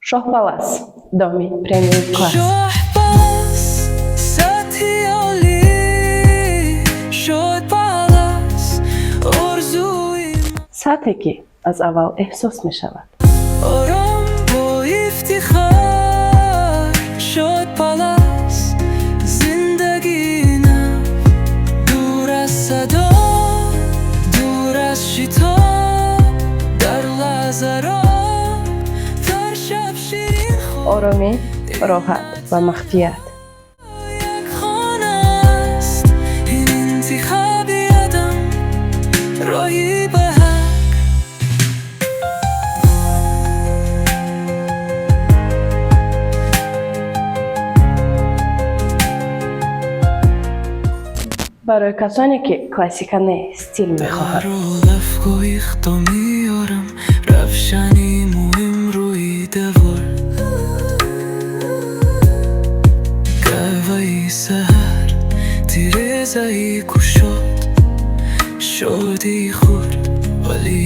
Шоҳпалас, доми премиум класс. Шоҳпалас, сатҳи олӣ, Шоҳпалас, орзуи Сатҳе, ки аз аввал эҳсос мешавад. Ором, бо ифтихор. Шоҳпалас, зиндагии нав, дур аз садо, дур аз шитоб, дар лаҳзаро, дар шаб ширин хоб. Оромӣ, роҳат ва махфият. Як хона аст ин, интихоби одам, роҳи ба ҳақ. Барои касоне, ки классика не, стил мехоҳад. Дару лафгоихто меёрам, равшани муҳим рӯи девор, қаҳваи саҳар, тирезаи кушод, шодии хурд, вале